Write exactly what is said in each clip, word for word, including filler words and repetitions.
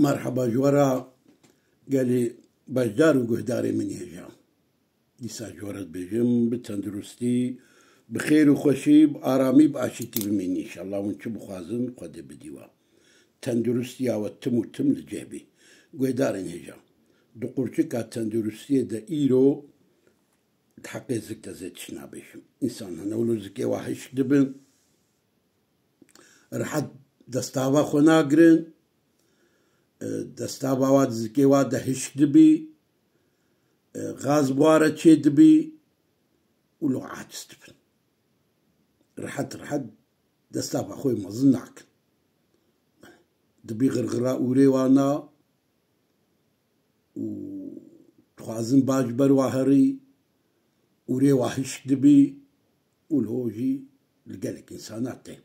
Merheba ji we re gelî beşdar û guhdarê min hêja. Dîsa ji we re dibêjim, bi tenduristî, bi xêr û xweşî, bi aramî, bi aşîtî bimînin înşallah. Hûn çi bixwazin, Xwedê bidî we. Tenduristiya we tim û tim li cih bî. Guhdarên hêja. Di qurçika tenduristiyê de îro di heqê zik de zê tişt nabêjim. Însan hene wilo zikê wa hişk dibin, rehet destava xwe nagirin, e, destava wa di zikê wa de hişk dibî, e, gaz bi wa re çê dibî, wilo aciz dibin. Rehet rehet destava xwe mezin nakin. Dibî xirxira ûrê wana û dixwazin baş ber wa herî, ûrê wa hişk dibî, wilo jî li gelek însana tê.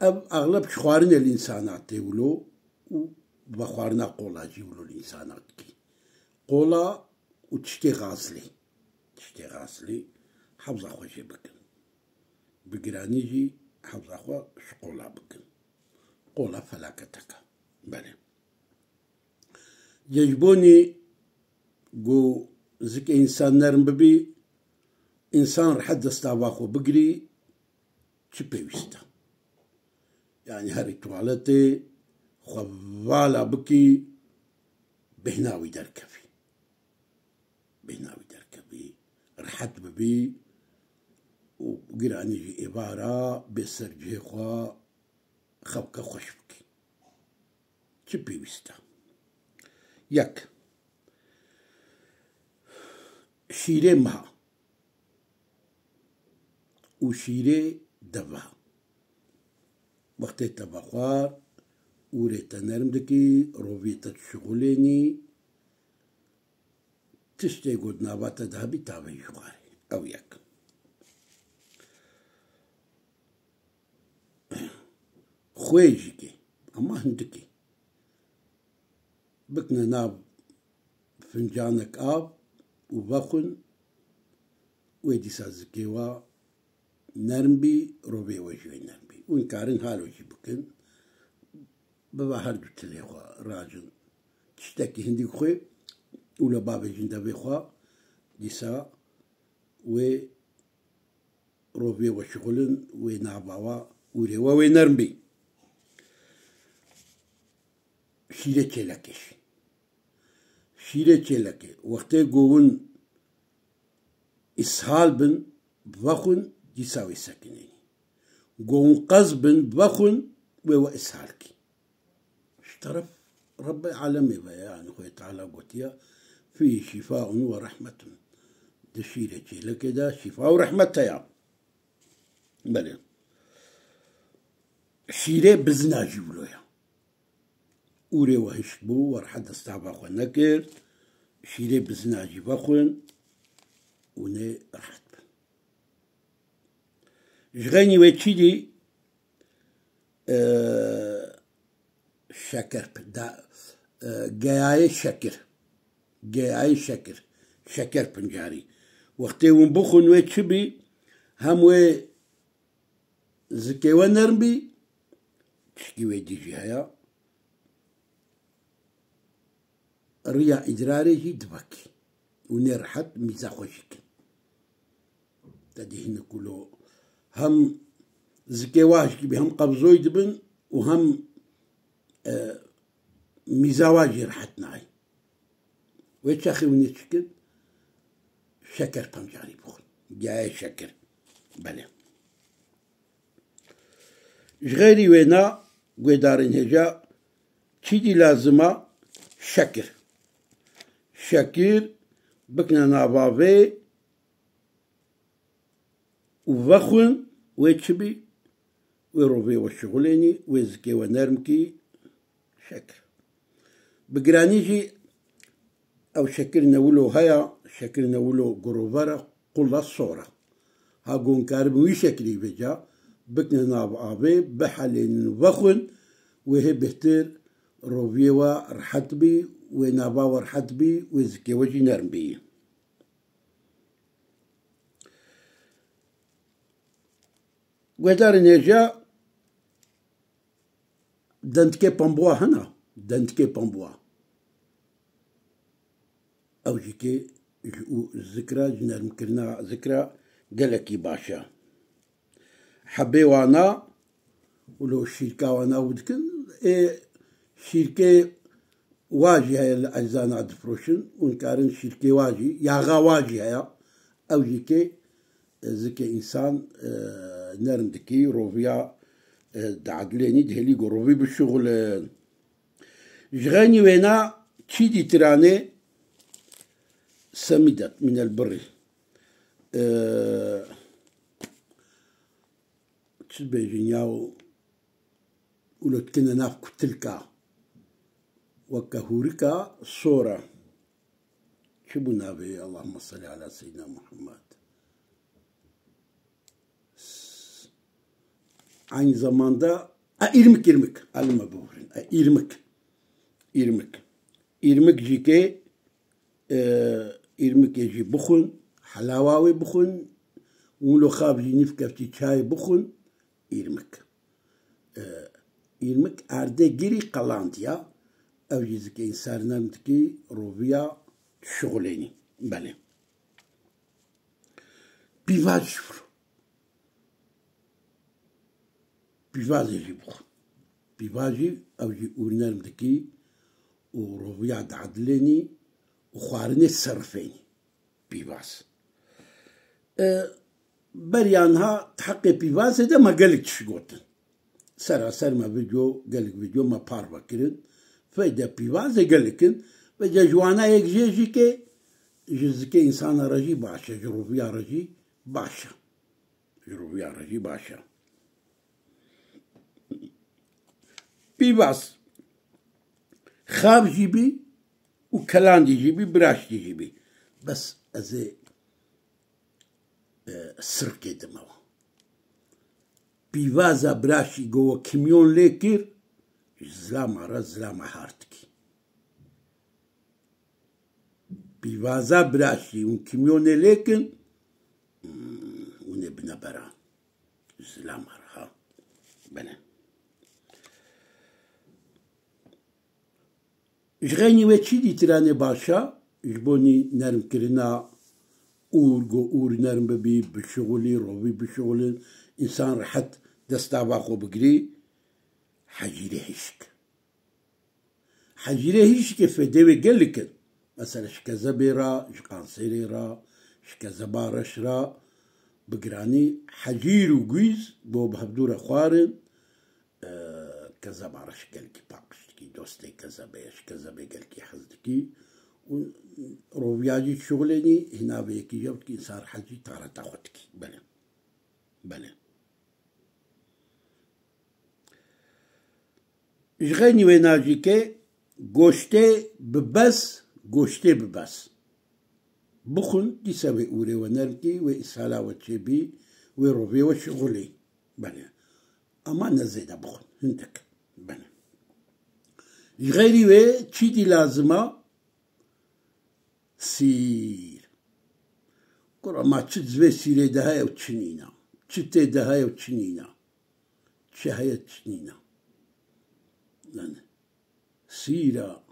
Ev exleb ji xwarinê li însana tê wilo û vexwarina qola jî wilo li însana dikî. Qola û tiştê xaslî. Tiştê xaslî hewza xwe jê bikin. Bi giranî jî hewza xwe ji qola bikin. Qola felaketeke. Belê. Ji bonî ku zikê însan nerm bibî, însan rehet destava xwe bigirî, çi pêwîst e? Yanî herî tuwaletê xwe vala bikî, bêhna wî derkevî. Bêhna wî derkevî, rehet bibî û giranî jî êvara bê ser cihê xwe xewke xweş bikî. Çi pêwîst e? Yek, şîrê meha û şîrê deva. Wextê te vexwar, ûrê te nerm dikî, roviyê te dişixulênî, tiştê ku di nava te de hebî tavê jî xwarê. Ew yek. Xwê jî kê, ama hindikê. Bikne nav fincanek av û vexwin, wê dîsa zikê wa nerm bî, rovê we jî wê nerm bî. Hûn karin halo jî bikin, biva her du tilê xwe rajin. Tiştekî hindî xwê û li bavêjin devê xwe, dîsa wê rovê we şixulin, wê nava wa ûrê we wê nerm bî. Şîrê çêlekê jî. Şîrê çêlekê. Wextê ku hûn îshal bin, vexwin, dîsa wê sekinênî. Ku hûn qez bin, vexwin, wê we îshal kî. Ji teref Rebbê alemê ve, yanî Xwedê Teala gotiye, "Fî şîfaun ve rehmetun." Di şîrê çêlekê de şîfa û rehmet heye. Belê. Şîrê bizina jî wilo ye. Ûrê we hişk bû, we rehet destava xwe nekir. Şîrê bizina jî vexwin û nê rehet bin. Ji xeynî wê çî dî, e, şeker p-, da, e, geyayê şekir. Geyayê şekir. Şeker pincarî. Wextê hûn bixwin wê çi bî, hem wê zikê we nerm bî, tişkî wê dî jî heye. Riya îdrarê jî divekî û nê rehet mîza xwe jî kin. Te dî hinek wilo hem zikê wa hişkî bî, hem qebzoyî dibin û hem, e, mîza wa jî rehet nayê. Wê çaxê hûn ê çi kin? Şeker pancarî bixwin. Gayê şeker. Belê. Ji xeyrî wêna guhdarên hêja çîdî lazim a? Şekir. Şekir bikine nava vê û vexwin, wê çi bî? Wê rovê we şixulênî, wê zikê we nerm kî, şekir. Bi giranî jî ew şekir ne wilo heye, şekir ne wilo girover e, qula sor e. Ha ku hûn karibin wî şekirî vêca, bikine nav avê, bihelênin, vexwin, wê hê bêhtir roviyê we rehet bî, wê nava we rehet bî, wê zikê we jî nerm bî. Guhdarên hêja, dendikê pambuwa hene, dendikê pambuwa. Ew jî kê ji û zikra, ji nermkirina zikra gelekî baş e. Hebê wana û lo şîrka wana û dikin, ê şîrkê wa jî heye li eczana difroşin û nikarin şîrkê wa jî, yaxa wa jî heye. Ew jî kê, e, zikê însan, e, nerm dikî, roviya, e, diedilênî, dihêlî ku rovî bişuxulin. Ji xeynî wêna çî dîtiranê semîdet, mînel birî. E, çi dibêjin ya û, û lo dikine nav kutilka, weke hûrika sor e. Çi bû navê? Allahümme salli ala seyyidina Muhammed. S-, aynı zamanda, e, îrmik, îrmik. Elime bivurin. E, îrmik. Îrmik. Îrmik jî kê, e, îrmikê jî bixwin, helawa wê bixwin, wilo xav jî nîv keftî çayê bixwin, îrmik. E, îrmik erdê girî qelandiya, ew jî zikê însan nerm dikî, roviya şixulênî. Belê. Pîvaz jî viro. Pîvazê jî bixwin. Pîvaz jî, ew jî ûr nerm dikî û roviya diedilênî û xwarinê serifênî. Pîvaz. E, beriya niha di heqê pîvazê de me gelek tişt gotin. Seraser me vîdeo, gelek vîdeo me parve kirin. Feyde pîvazê gelek in. Vêca ji wana yek jê jî kê ji zikê însana re jî baş e, ji roviya re jî baş e. Ji roviya re jî baş e. Pîvaz xav jî bî û kelandî jî bî, biraştî jî bî. Bes ez ê, e, sirkê dime we. Pîvaza biraştî go we kimyon lê kir, ji zilama re zilama hard dikî. Pîvaza biraştî hûn kimyonê lê kin, hmm, hûn ê bine beran. Zilama re ha. Bene. Ji xeynî wê çî dîtiranê baş e, ji bo nî nermkirina ûr, go ûr nerm bibî, bişixulî, rovî bişixulin, însan rehet destava xwe bigirî, hecîrê hişk. Hecîrê hişkê fedê wê gelek in. Mesela ji kezebê re, ji kanserê re, ji kezeba reş re, bi giranî hecîr û gwîz bo bi hevdû re xwarin, e, kezeba reş gelkî paqij dikî, dostê kezebê ye, ji kezebê gelkî hez dikî û roviya jî şixulênî, hîna vê yekî jew dikî, însan rehet jî tareta xwe dikî. Belê. Belê. Ji xeynî wêna jî ke goştê bi bes, goştê bi bes. Bixwin, dîsa wê ûrê we nerm kî, wê îshala we çêbî, wê rovê we şixulî. Belê. Ama ne zêde bixwin, hindik. Belê. Ji xeyrî wê çî dî lazim a? Sîr. Kura ma çi di vê sîrê de heye û çi nîne? Çi tê de heye û çi nîne? Çi heye, çi nîne? Yani, sîra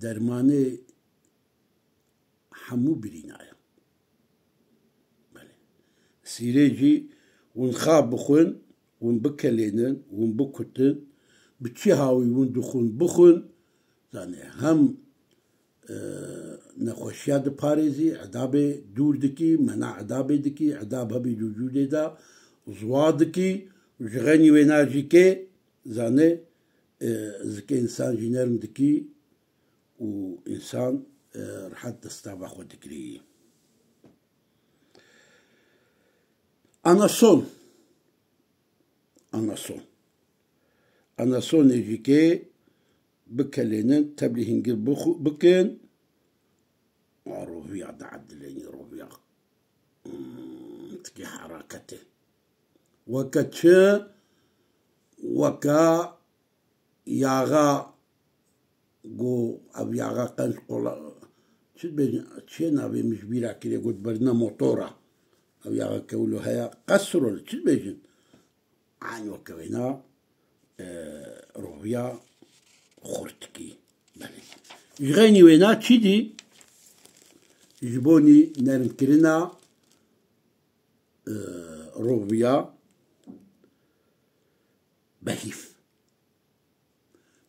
dermanê hemû birîna ye. Belê. Sîrê jî hûn xav bixwin, hûn bikelênin, hûn bikutin, bi çi hawî hûn dixwin, bixwin, zanê hem, e, nexweşiya diparêzî, edabê dûr dikî, mena edabê dikî, edab hebî di wicûdê de ziwa dikî, ji xeynî wêna jî kê, zanê, e, zikê însan jî nerm dikî û însan, e, rehet destava xwe digirî. Anason. Anason. Anasonê jî kê bikelênin, teblî hingir bixu-, bikin. A roviya diedilênî, roviya, hmm, tikê heraketê. Weke çi? Weke yaxa, go ev yaxa qenc qola, çi dibêjin, çi navê min ji bîra kiriye, got berine motora. Ev yaxa kewlo heye, qesrol, çi dibêjin? Aynî weke wêna, e, roviya ya xurtkî. Belê. Ji xeynî wêna çî dî? Ji bonî nermkirina, e, roviya behîv.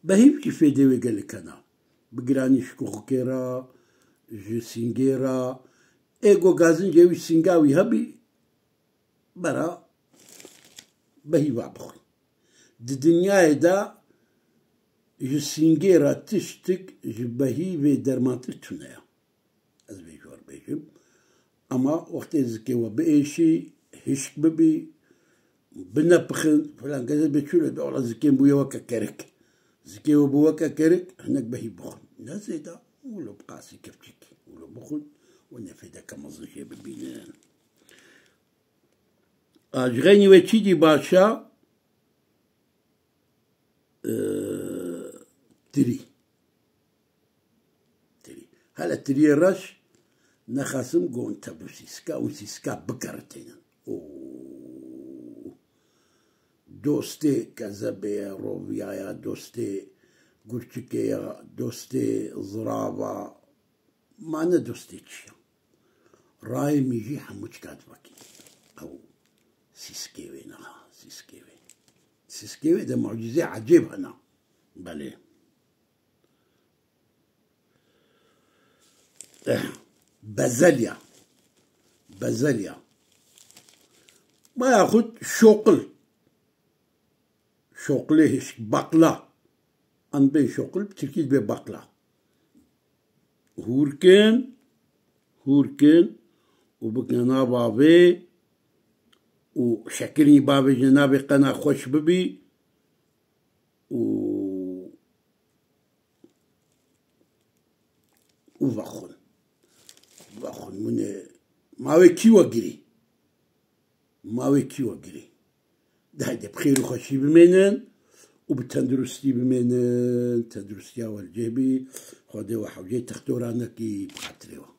Behîv jî fêdê wê gelek hena. Bi giranî ji kuxikê re, ji sîngê re. Ê go gazincê wî sînga wî hebî, bera behîva bixwî. Di dinyayê de ji sîngê re tiştik ji behîvê dermantir tune ye. Ez vê jor bêjim. Ama wextê zikê we biêşî, hişk bibî, binepixin, filan, geze bê çûle de, wala zikê bûye weke kerik. Zikê we bû weke kerik, hinek behî bixwin. Ne zêde, wilo bi qasî kevçik, wilo bixwin, û nefêdeke mezin jê bibînin. A, ji xeynî wê çî dî baş e? E, tirî. Tirî. Hele tiriyê reş nexasim gon te bi sîska û sîska bikeritênin. Oo. Dostê kezebê ye, roviyaya, dostê gurçikê ya, dostê zirava, ma ne dostê çi ya. Rayê min jî hemû çika divekî. Ew sîskê wê niha, sîskê wê. Sîskê wê de mucîzê ecêb hene. Belê. Eh, bezelya. Bezelya. Ma yaxud şoqil. Şoqilê hişk, bakla. An bê şoqil, bi tirkî dibê bakla. Hûr kin, hûr kin û bikine nava vê û şekirî bavêje navê qena xweş bibî û û vexwin. Vexwin, min ê, ma wê kî we girî? Ma wê kî we girî? De heyde bi xêr û xweşî bimênin û bi tenduristî bimênin. Tenduristiya we li cih bî. Xwedê we hewceyê textora nekî bi xatirê we.